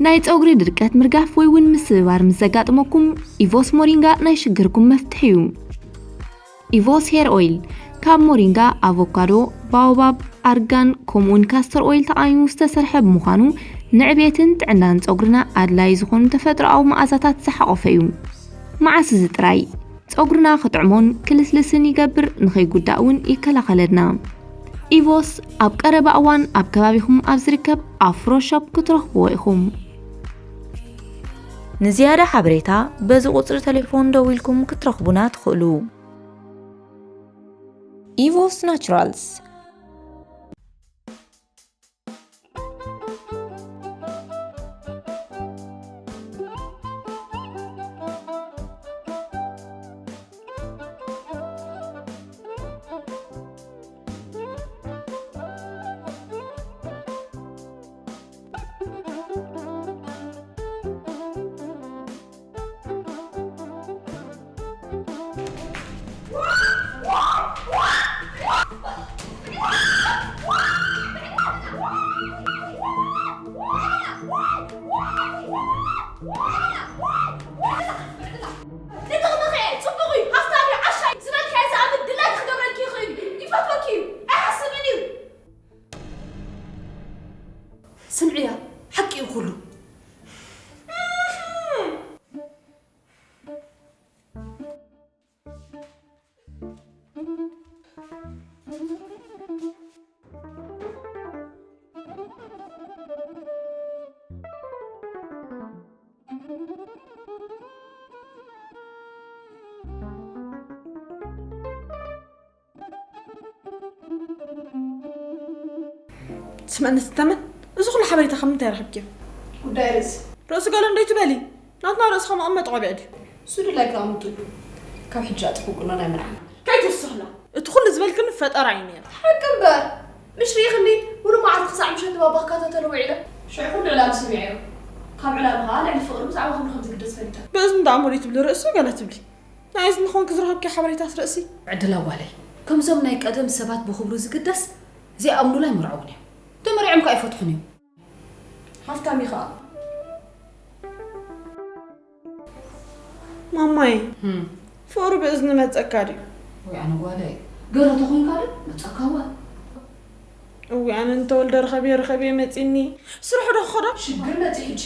ናይ ጸጉሪ ድርቀት ምርጋፍ ወይ እውን ምስብባር ምስ ዘጋጥመኩም፣ ኢቮስ ሞሪንጋ ናይ ሽግርኩም መፍትሒ እዩ። ኢቮስ ሄር ኦይል ካብ ሞሪንጋ፣ ኣቮካዶ፣ ባኦባብ፣ ኣርጋን ከምኡውን ካስተር ኦይል ተቓሚሙ ዝተሰርሐ ብምዃኑ፣ ንዕቤትን ጥዕናን ጸጉርና ኣድላዪ ዝኾኑ ተፈጥሮኣዊ መኣዛታት ዝሓቖፈ እዩ። መዓስ እዚ ጥራይ ጸጉርና ክጥዕሞን ክልስልስን ይገብር፣ ንኸይጉዳእ እውን ይከላኸለልና። ኢቮስ ኣብ ቀረባ እዋን ኣብ ከባቢኹም ኣብ ዝርከብ ኣፍሮ ሾፕ ክትረኽብዎ ኢኹም። ንዝያዳ ሓበሬታ በዚ ቁጽሪ ተሌፎን ደዊልኩም ክትረኽቡና ትኽእሉ። ኢቮስ ናቹራልስ። ንጥቕምኺ እየ፣ ጽቡቕ እዩ፣ ሃፍታም እዩ፣ ዓሻ እዩ፣ ዝበልክዮ ዝኣምን ድላይኪ ክገብረልኪ ይኽእል እዩ፣ ይፈትወኪ እዩ፣ ኣይሓስብን እዩ። ስምዕያ፣ ሓቂ እዩ ኩሉ። ስምዕኒ ስተመን፣ እዚ ኩሉ ሓበሬታ ካብ ምንታይ ረኺብክዮ? ጉዳይ ርእሲ። ርእሲ ገለ እንዶ ኣይትበሊ። ናትና ርእሲ ከመቐመጢ ቆቢዕ ድዩ? እሱ ድላይኪ ኣቐምጥሉ። ካብ ሕጂ ኣጥፍኡ ቁኖ ናይ መርዓና። ከይትውስኽላ። እቲ ኩሉ ዝበልክኒ ፈጠራ እዩ ነይሩ። ሓቂ እምበር። ምሽ ርኢኽኒ፣ ሙሉእ መዓልቲ ክሳዕ ምሸት ባባ ክከታተሎ ውዒለ። ሽዑ ኩሉ ዕላል ሰሚዐዮ። ካብ ዕላሉ ኸኣ ልዕሊ ፍቕሪ ብዛዕባ ክብሪ ከም ዝግደስ ፈሊጠ። ብእዝኒ ደኣ ሙሉእ ትብሊ፣ ርእሲ ገለ ትብሊ። ናይ እዝኒ ኾንኪ ዝረኸብኪ ሓበሬታት ርእሲ። ዕድላ ጓለይ፣ ከምዞም ናይ ቀደም ሰባት ብኽብሩ ዝግደስ ዘይኣምኑሉ ኣይምርዐውን እዮም። ተመሪዖም ከኣ ኣይፈትሑን እዮም። ሃፍታም እዩ ኸኣ። ማማይ፣ ህም። ፍቕሪ ብእዝኒ መጸካ ድዩ? ወይ ኣነ ጓለይ፣ ገለ ተኾይንካ ዶ መጸካ እዋ? እዊ ኣነ እንተወልደ ርኸብዮ ርኸብዮ መጺኒ። ስርሑ ዶ ክኸዶ? ሽግር መጺ ሕጂ።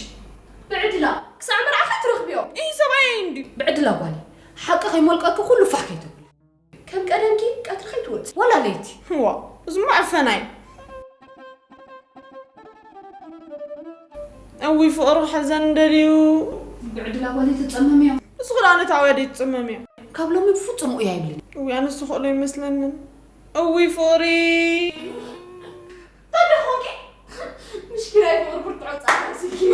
ብዕድላ፣ ክሳዕ መርዓ ከይትረኽብዮ። እይ ሰብኣየይ እንድዩ። ብዕድላ ጓለይ፣ ሓቂ ከይሞልቀኪ ኩሉ ፋሕ ከይትብሊ። ከም ቀደምኪ ቀትሪ ከይትወጺ። ዋላ ለይቲ። ዋ፣ እዝማ ዕፈናይ። እዊ ፍቕሪ ክሕዘን ደልዩ። ብዕድላ ጓለይ ትጸመምዮ። ንስኺ ደኣ ነታ ኣውያ ደይ ትጽመምዮ። ካብ ሎሚ ብፍጹም ኡይ ኣይብልን። እዊ ኣነስ ዝኽእሎ ይመስለንን። እዊ ፍቕሪ። እንታይ ደኾንኪ? ምሽኪናይ ፍቕሪ ብርትዖ ጻዕዳ ስኪሞ።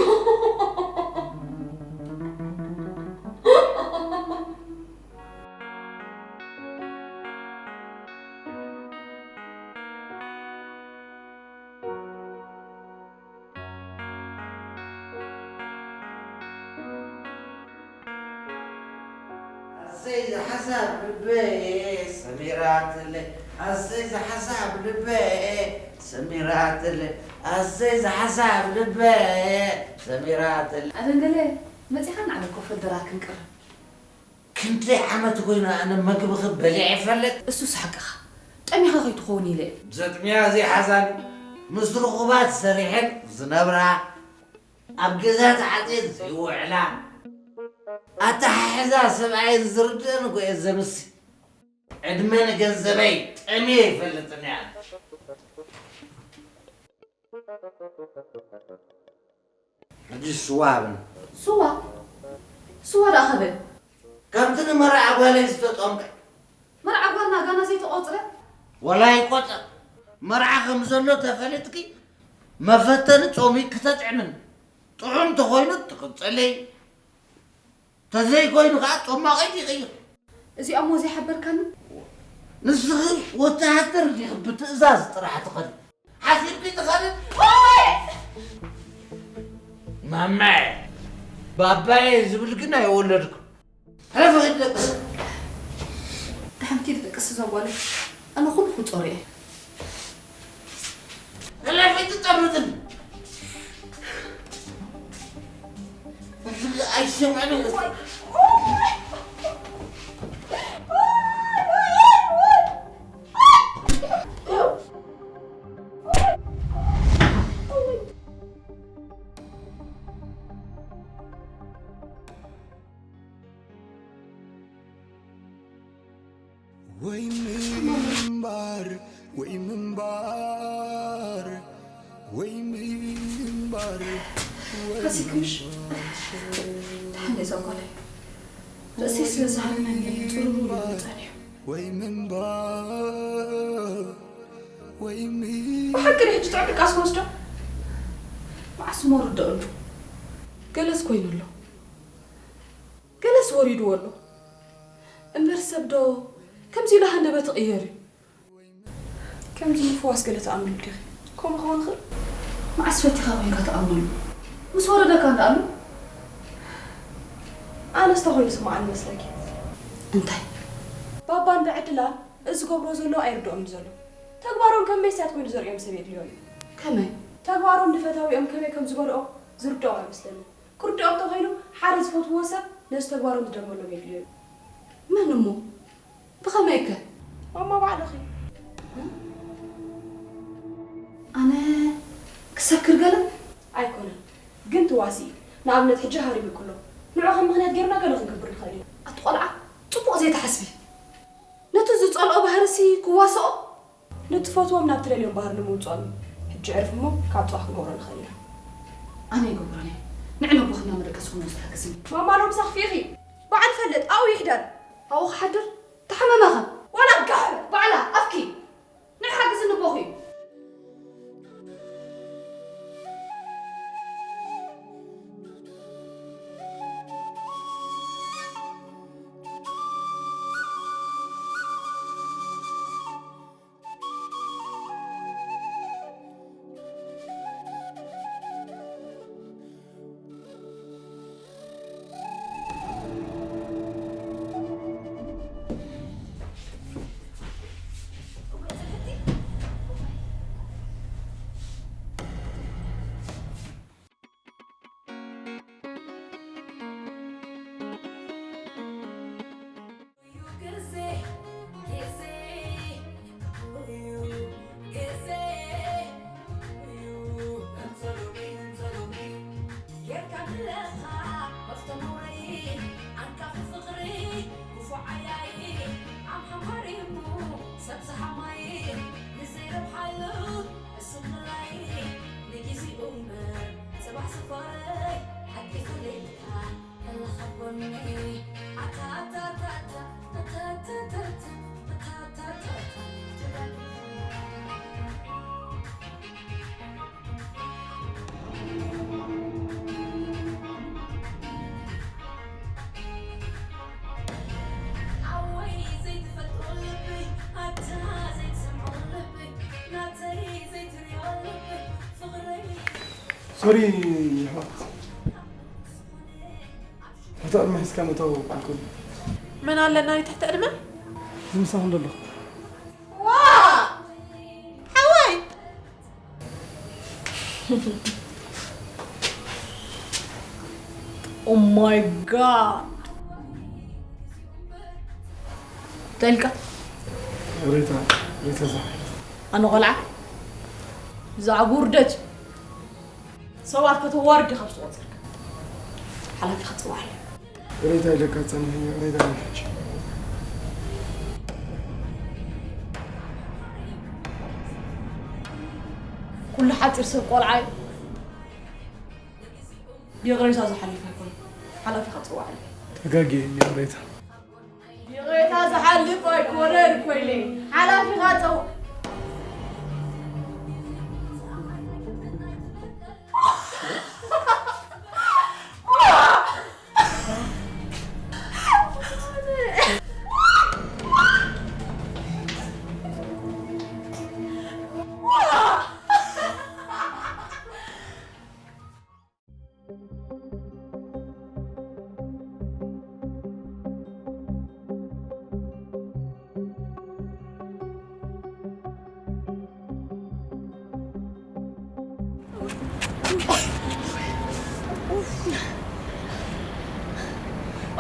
ኣሰይ ዝሓሳብ ልበየ ሰሚራትለይ፣ ኣሰይ ዝሓሳብ ልበየ ሰሚራትለይ፣ ኣሰይ ዝሓሳብ ልበየ ሰሚራትለይ። ኣደንገለ፣ መጺኻ ንዓለኮ ፈደራ ክንቅር። ክንደይ ዓመት ኮይኑ ኣነ መግብኺ በሊዐ ይፈልጥ? እሱስ ሓቅኻ። ጠሚኻ ከይትኸውን ኢለ። ዘጥምያ ዘይሓዛኒ፣ ምስ ርኹባት ሰሪሐን ዝነብራ፣ ኣብ ገዛ ተዓፅየን ዘይውዕላ፣ ኣተሓሕዛ ሰብኣየን ዝርድአን እኮ እየ ዘምሲ። ዕድመ ንገንዘበይ ጠምየ ይፈልጥን እያ። ሕጂ ስዋ ሃብኒ። ስዋ? ስዋ ደኣ ካበይ? ካብቲ ንመርዓ ጓለይ ዝተጠምቀ። መርዓ ጓልና ጋና ዘይተቖጽረ? ወላ ይቆጸር። መርዓ ከም ዘሎ ተፈሊጥኪ መፈተኒ ጾሚ ክተጥዕምን። ጥዑም ተኾይኑ ትቕጽለይ። ተዘይኮይኑ ከዓ ጾማቒት ይቕይር። እዚኣሞ ዘይሓበርካኒ? ንስኺ ወተሃደር ዲኺ ብትእዛዝ ጥራሕ ትኸዲ? ሓሲብኪ ትኸዲ? ማመ፣ ባባየ ዝብል ግን ኣይወለድኩ። ሕለፊ ኺዲ ደቅስ። ደሓን ኪዲ ደቅስ እዛ ጓለይ። ኣነ ኩሉ ክጾር እየ። ሕለፊ ትጠምትን። ኣይሰምዕን። ወይ ምንባር ወይ ምንባር ወይ ምንባር ወይ ሓሲክምሽ? ምንባር። ደሓን እየ እዛ ጓለይ። ርእሰይ ስለ ዝሃመኒ ጥርሙር ኢሉ ጸኒሑ። ወይ ምንባር ወይ ምንባር። ብሓቂ ድዩ ሕጂ ጥዑም ድቃስ ክወስዶ? መዓስ እሞ ርድኦ ኣሎ? ገለስ ኮይኑ ኣሎ። ገለስ ወሪድዎ ኣሎ። እምበር ሰብ ዶ ከምዚ ኢሉ ሃንደበት ይቕየር እዩ? ከምዚ ምፍዋስ ገለ ትኣምንሉ ዲኺ? ከምኡ ክኸውን ይኽእል? መዓስ ፈቲኻ ኮይንካ ትኣምነሉ? ምስ ወረደካ እንዳ ኣሎ? ኣነስ ተኾይኑ ስምዓኒ መስለኪ? እንታይ? ባባን ብዕድላን እዚ ዝገብሮ ዘሎ ኣይርድኦምን ዘሎ። ተግባሮም ከም መስትያት ኮይኑ ዘርእዮም ሰብ የድልዮም እዩ። ከመይ? ተግባሮም ንፈታዊኦም ከመይ ከም ዝጎድኦ ዝርድኦም ኣይመስለንን። ክርድኦም ተኾይኑ፣ ሓደ ዝፈትውዎ ሰብ ነዚ ተግባሮም ዝደግመሎም የድልዮ እዩ። መን እሞ? ብኸመይከ? ማማ ባዕልኺ። ኣነ ክሰክር ገለ? ኣይኮነን፣ ግን ትዋስኢ። ንኣብነት ሕጂ ሃሪሙኪ ኣሎ። ንዑ ከም ምኽንያት ጌርና ገለ ክንገብር ንኽእል ኢና። ኣቲ ቆልዓ፣ ጽቡቕ ዘይትሓስቢ። ነቲ ዝጸልኦ ባህርሲ ክዋስኦ? ንትፈትዎም ናብ ትደልዮም ባህሪ ንምውጽኦም እዩ። ሕጂ ዕርፊ እሞ ካብ ጽባሕ ክንገብሮ ንኽእል ኢና። ኣነ ይገብሮን እየ። ንዕ ነቦኽና መደቀስኩም ውስጥ ሓግዝኒ። ማማ ሎምሳ ክፊእኺ። በዓል ፈልጥ ኣብኡ ይሕደር። ኣብኡ ክሓድር? ተሓመመኸ? ዋላ ጋሕ በል፣ ባዕላ ኣፍኪ። ንዕ ሓግዝኒ ነቦኺ እዩ። ሶሪ ኣሕዋት፣ ትሕቲ ዕድመ ሒዝካ ምእታው ኣይኮነን። መን ኣለና ናይ ትሕቲ ዕድመ? እዚ ምሳኹም ዘሎ። ዋ! ሓወይ! Oh my God! እንታይ ኢልካ? ሪታ፣ ሪታ እዛ። ኣነ ቆልዓ? ብዛዕባ ውርደት ሰባት ከተዋርድ ካብ ዝተቆጸርካ ሓላፊ ክጽዋዕ ኣለዎ። ሬታ ኢለካ ጸንሐኛ፣ ሬታ ኢለካ። ኩሉ ሓጺር ሰብ ቆልዓ እዩ። ይቕሬታ ዝሓልፍ ኣይኮነን። ሓላፊ ክጽዋዕ ኣለዎ። ተጋግየ እየ ሬታ። ይቕሬታ ዝሓልፍ ኣይኮነን ኮይነ። ሓላፊኻ ጸው-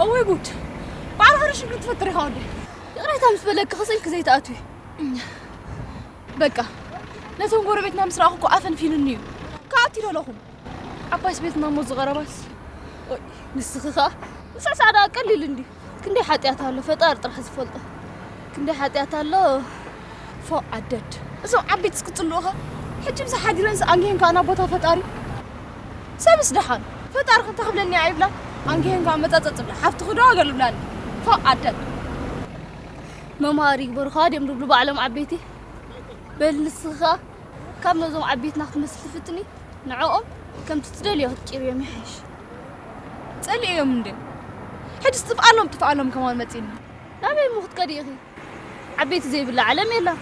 እወይ ጉድ! በዓል ኸሪ ሽግር ትፈጥር ኢኻ ወደይ። ይቕሬታ ምስ በለኪ ክስእልኪ ዘይትኣትዊ። በቃ፣ ነቶም ጎረቤትና ምስ ረኣኹ እኮ ኣፈንፊኑኒ እዩ። ከኣቲ ዶ ኣለኹም? ዓባይስ ቤትና እሞ ዝቐረባስ? ኦይ፣ ንስኺ ኸኣ ምስዕሳዕ ደኣ ቀሊል እንድዩ። ክንደይ ሓጢኣት ኣሎ ፈጣሪ ጥራሕ ዝፈልጦ። ክንደይ ሓጢኣት ኣሎ። ፎእ ዓደድ። እዞም ዓበይቲ እስክጽልኡኻ። ሕጂ ምሳሕ ሓዲረንስ ኣንጊሀን ከኣ ናብ ቦታ ፈጣሪ። ሰብስ ደሓን። ፈጣሪ ክንታ ክብለኒ እያ ይብላ። ኣንጊሀን ከኣ መጸጸጽ ብላ። ሓፍትኺ ዶ ኣገል ብላኒ። ፎእ ዓደድ። መምሃሪ ይግበሩኻ ድዮም ዝብሉ ባዕሎም ዓበይቲ። በል ንስኺ ኸኣ ካብ ነዞም ዓበይትና ክትመስሊ ትፍትኒ። ንዕኦም ከምቲ ትደልዮ ክትቂርዮም ይሓይሽ። ጸሊኤዮም እንደ። ሕጅስ ጥፍኣሎም ጥፍኣሎም ከማን መጺኒ። ናበይ እሞ ክትከዲ ኢኺ? ዓበይቲ ዘይብላ ዓለም የላን።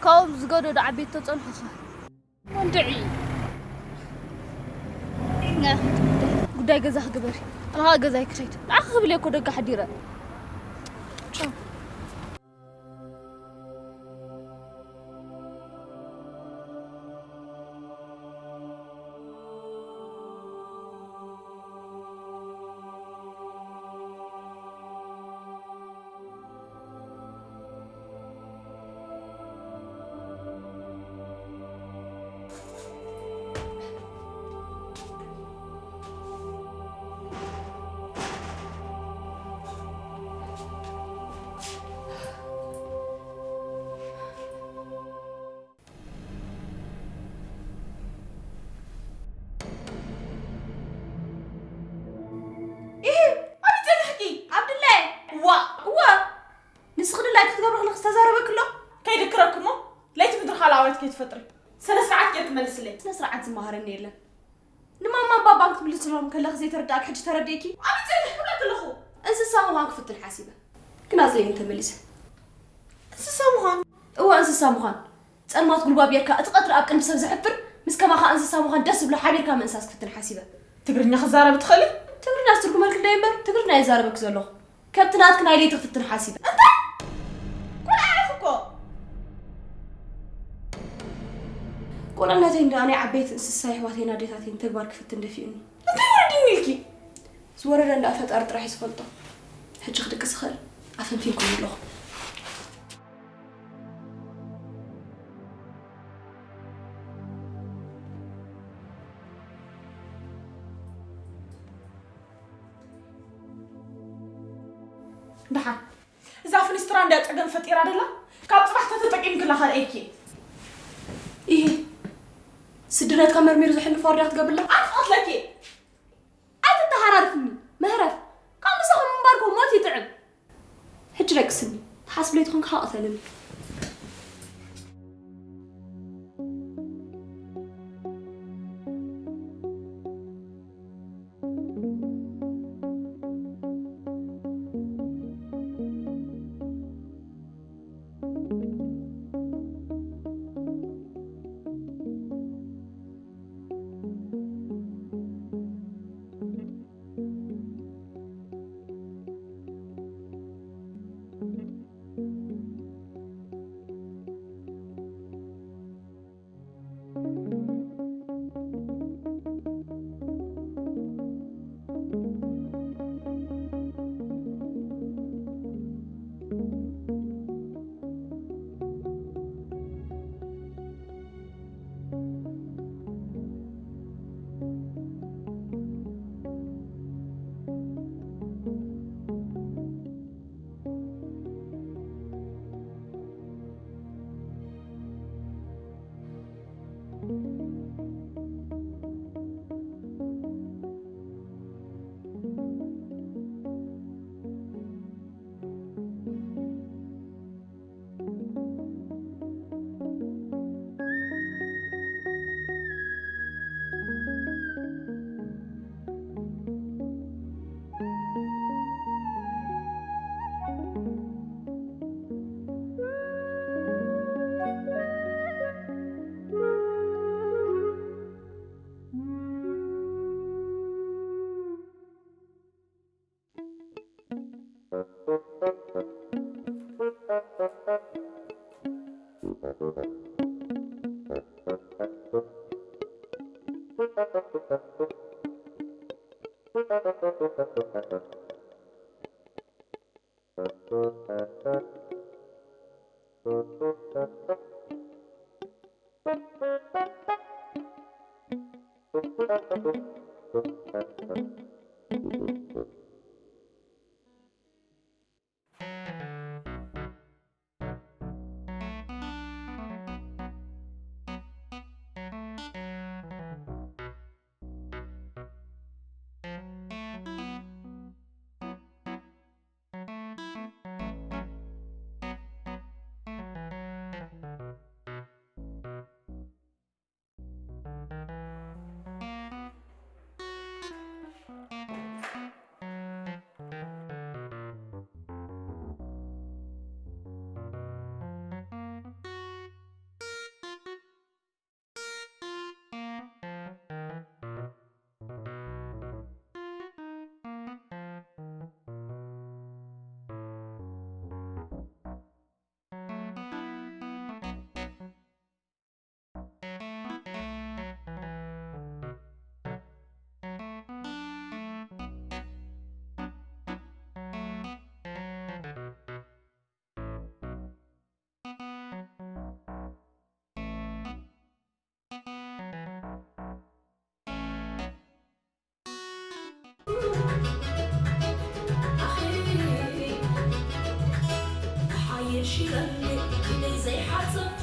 ካብኦም ዝገደዱ ዓበይቲ ተጸንሑኻ። ወንድዒ። ና፣ ጉዳይ ገዛኺ ግበሪ። ኣነ ኸኣ ገዛይ ክኸይድ። ንዓኺ ክብል እየ እኮ ደገ ሓዲረ። ቻው። ኢሂ፣ ኣበይ ጸኒሕኪ? ኣብ ድላየ። እዋ፣ እዋ። ንስኺ ድላይኪ ክትገብሪ ከለኺ ዝተዛረበኪ ኣሎ? ከይድክረኪ እሞ፣ ለይቲ ምድሪ ካልኣዋይት ከይትፈጥሪ። ስነ ስርዓት ጌርኪ መልስለይ። ስነ ስርዓት ዝመሃረኒ የለን። ንማማ ኣባባን ክትምልስሎም ከለኺ ዘይተረዳእኪ ሕጂ ተረዲእኪ? ኣበይ ጸኒሕ ክብለኪ ኣለኹ? እንስሳ ምዃን ክፍትን ሓሲበ። ግን ኣጽሊኤን ተመሊሰ። እንስሳ ምዃን? እወ፣ እንስሳ ምዃን። ጸልማት ጉልባብ ጌርካ እቲ ቀትሪ ኣብ ቅድሚ ሰብ ዘሕፍር፣ ምስ ከማኻ እንስሳ ምዃን ደስ ዝብሎ ሓቢርካ ምእንሳስ ክፍትን ሓሲበ። ትግርኛ ክዛረብ ትኽእሊ? ትግርኛ ዝትርጉመልኪ እንደ እምበር፣ ትግርኛ እየ ዝዛረበኪ ዘለኹ። ከምቲ ናትኪ ናይ ለይቲ ክፍትን ሓሲበ። እንታይ? ቆልዓ ኢኺ እኮ። ቆልዕነተይ እንዳ ናይ ዓበይቲ እንስሳ የሕዋተይን ኣዴታተይን ተግባር ክፍትን ደፊኡኒ። እንታይ ወረድኒ ኢልኪ? ዝወረደ እንዳ ፈጣሪ ጥራሕ እዩ ዝፈልጦ። ሕጂ ክድቅስ ይኽእል። ኣፈንፊንኩም ኣለኹ። ደሓን። እዛ ፍኒስትራ እንድያ ጸገም ፈጢራ ደላ? ካብ ጽባሕ ተተጠቂምክላ ካልኣይኪ። ኢሂ። ስድነትካ መርሚሩ ዘሕልፎ ወርዳ ክትገብርላ? ኣትቐትለኪ። ኣይትተሃራርፍኒ። መህረፍ። ካብ ምሳኹም ምንባርኩም ሞት ይጥዕም። ሕጂ ደቅስኒ። ትሓስብ ለይትኾን ክሓቕ ተልኒ። ሓየሽ ኢለኒ ኢደይ ዘይሓጸብኩ፣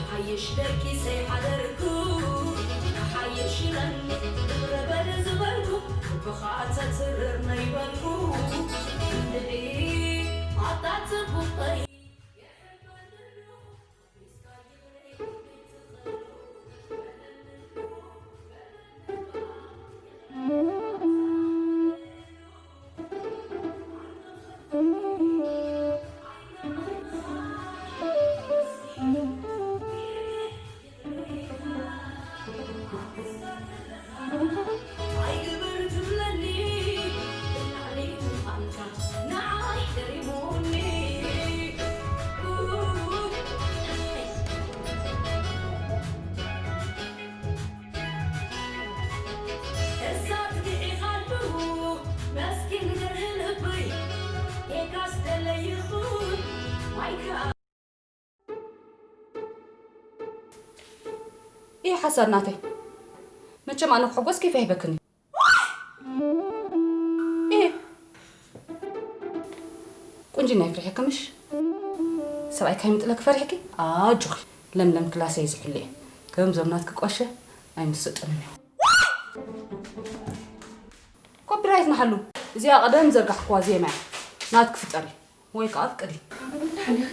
ሓየሽ ደቂሰ ሓደርኩ። ሓየሽ ኢለኒ እግረ በል ዝበልኩ፣ ብኻ ተትርር ነይበልኩ። እንድዒ ኣታ ጽቡቐይ። ኣይግበር ትብለኒ ብላዕሊ ምዃንካ ንዓይ ገሪሙኒ። እሳት ግዒኻሉ መስኪን ገርሂ ልበይ ጌጋስ ደለይኹን ማይካ። ይህ ሓሳድ ናተይ። መቸም ኣነ ክሕጎስ ኬፍ ኣይህበክን እዩ። ይህ ቁንጅና ይፍርሕኪ ምሽ? ሰብኣይ ካይምጥለኪ ፈሪሕኪ? ኣጆኺ ለምለም ክላሰይ ዝሕሉ እየ። ከም ዞም ናትኪ ቆሸ ኣይምስጥንን እዮም። ኮፒራይት ንሓሉ። እዚኣ ቀደም ዘርጋሕክዋ ዜማ እያ። ናትኪ ፍጠሪ። ወይ ከኣ ፍቀዲ። ሓሊኺ።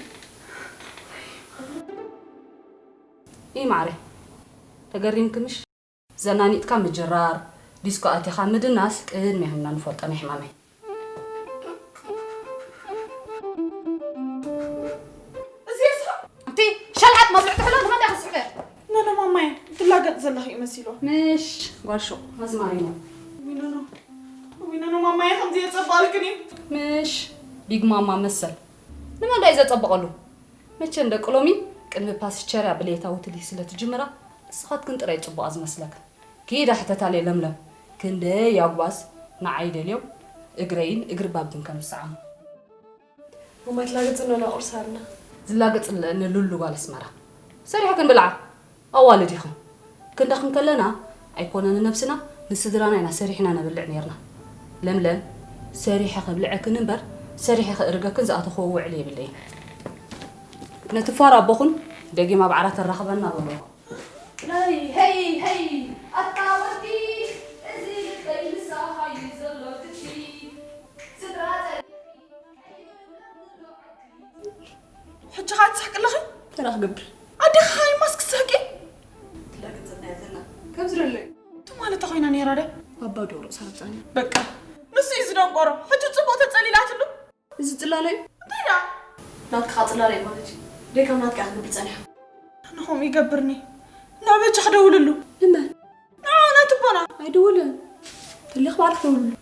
ኢ ማዕረ። ተገሪምኪ ምሽ? ዘናኒጥካ ምጅራር፣ ዲስኮ ኣቲኻ ምድናስ ቅድሚ ይሃና ንፈልጦ ናይ ሕማመይ። እዚ የስሓ። ኣንቲ ሸልዓት መብልዕቲ ሕሎ ንመን ኢኻ ትስሕበ? ኖኖ ማማየ፣ ትላገጽ ዘለኺ እዩ መሲልዋ። ምሽ ጓል ሹቕ ኣዝማሪኖ። ዊኖኖ፣ ዊኖኖ ማማየ ከምዚ የጸባልክን እዩ። ምሽ ቢግ ማማ መሰል። ንመን ዶ እዩ ዘጸብቐሉ? መቸም ደቂ ሎሚ ቅድሚ ፓስቸርያ ብሌታ ውትሊ ስለ ትጅምራ፣ ንስኻትክን ጥራይ ጽቡቓ ዝመስለክን። ኪዳ ሕተታለይ ለምለም፣ ክንደይ ኣጉባዝ ንዓይ ደልዮም እግረይን እግሪ ባብን ከም ዝሰዓሙ። ማማ ትላገጽ ኖና ቁርሲ ኣልና። ዝላገጽ ንሉሉ ጓል ኣስመራ። ሰሪሕክን ብልዓ። ኣዋልድ ኢኽን። ክንደኽም ከለና ኣይኮነ ንነብስና ንስድራና ኢና ሰሪሕና ነብልዕ ኔርና። ለምለም፣ ሰሪሐ ከብልዐክን እምበር ሰሪሐ ከእርገክን ዝኣተኽዎ ውዕሊ የብለይን። ነቲ ፋራ ኣቦኹን ደጊም ኣብ ዓራት ተራኽበና በልዎ። ሄይ ሄይ ሄይ ኣታ ወዲ እዚ ልበይ ምሳኻ እዩ ዘሎ ግዲ ስድራ ጠሊኺ ሕጂ ኸኣ ትስሕቂ ኣለኺ? እንታይ ደኣ ክገብር? ኣዴኺ ኸኣ ማስክ ትስሕቂ? ትላገጽ እያ ዘላ። ከም ዝደለዩ። ትማሊ እንታይ ኮይና ነይራ ድያ? ባባ ዶ ርእሳ ረግጻ ነይራ። በቃ። ንሱ እዩ ዝደንቆሮ። ሕጂ ጽቡቕ ተጸሊላትሉ። እዚ ጽላለ እዩ። እንታይ ደኣ? ናትካ ጽላለ እዩ ማለት እዩ። ደይ ከም ናትካ ክትገብር ጸኒሓ። ኣነ ከምኡ ይገብርኒ። ናብ በጃ ክደውልሉ። ንመን? ንዓ ናትቦና። ኣይደውልን። ተሊኽ ባዕልኽ ደውልሉ።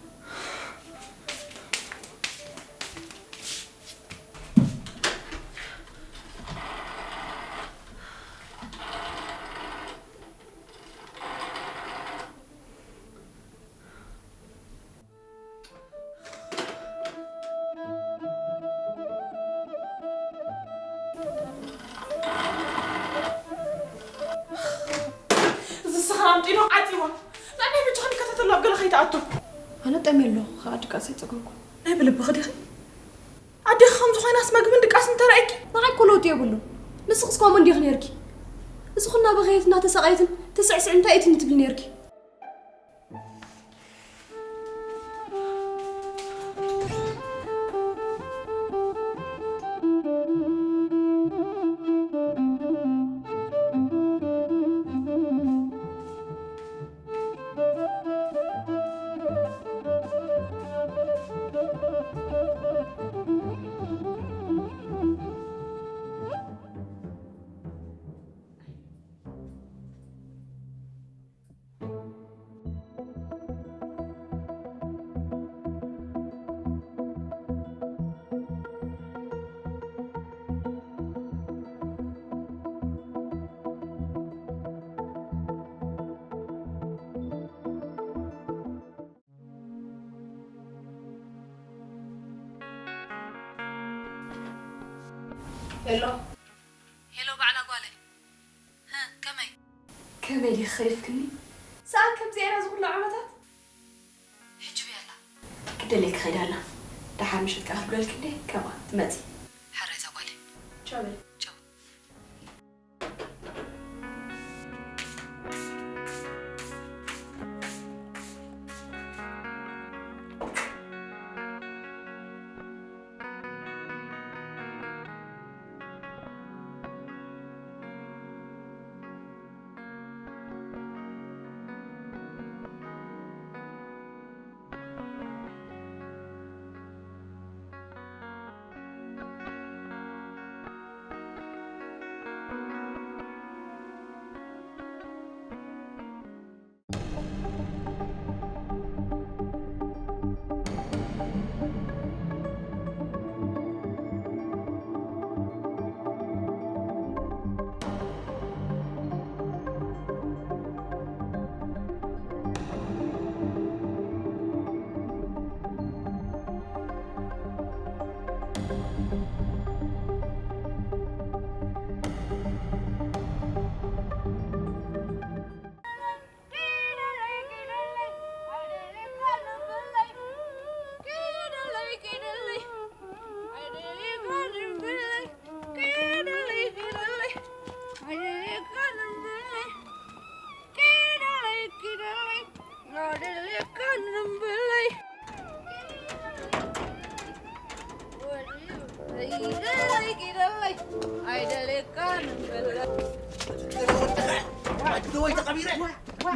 ኣምጢኖ ዓጺዋ። ንዓይ ብቻ ክንከታተሎ ኣብ ገለ ከይትኣቱ። ኣነ ጠምየ ኣለኹ፣ ከኣ ድቃስ ኣይጸገንኩን። ናይ ብልብኺ ዲኺ? ኣዴኺ ከም ዝኾይናስ መግብን ድቃስን ተራእየኪ? ንዓይ እኮ ለውጢ የብሉን። ንስኽስ ከምኡ እንዲኺ ነይርኪ። እዚ ኩና በኸየት እናተሳቐየትን ትስዕስዕ እንታይ እትኒ ትብሊ ነይርኪ? ሄሎ። ሄሎ፣ ባዕላ ጓለይ። ህ፣ ከመይ? ከመይ ዲኺ ከይፍክኒ? ሰኣን ከምዚ ኤራ ዝኹሉ ዓመታት? ሕጂ ብያላ። ክደልየኪ ከይዳ ኣላ። ደሓር ምሸት ከኣ ክብለልኪ እንዴ፣ ከምኣ ትመጺ። ሓራይ እዛ ጓለይ። ቻው በል። ቻው።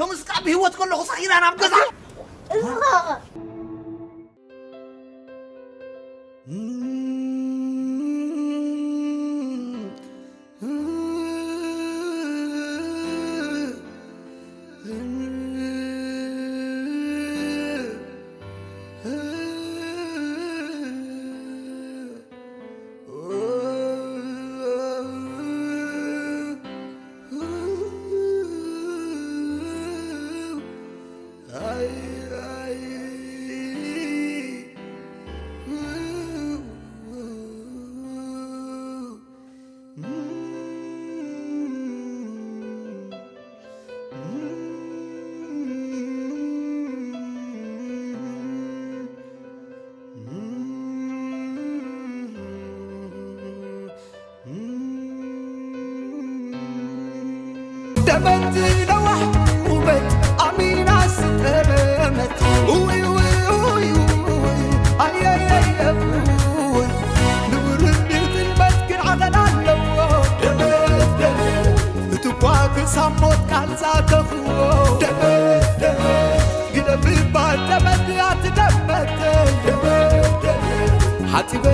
ሎምስ ካብ ህይወት ከለኹ ሳኢራ ናብ ገዛ። ደመት ነዋሕ ውበት ኣሚና ስጠመት። ውይ፣ ውይ፣ ውይ፣ ውይ፣ ኣየየየ፣ ውይ። ንውርድ ጥልመት ግን ዓቐን ኣለዎ። ደመት፣ ደመት፣ እቲ እኳ ክሳብ ሞት ቃል ዛተኽዎ። ደመት፣ ደመት፣ ግደፍ እባ ደመት፣ ኣቲ ደመት። ደመት፣ ደመት፣ ሓጺበ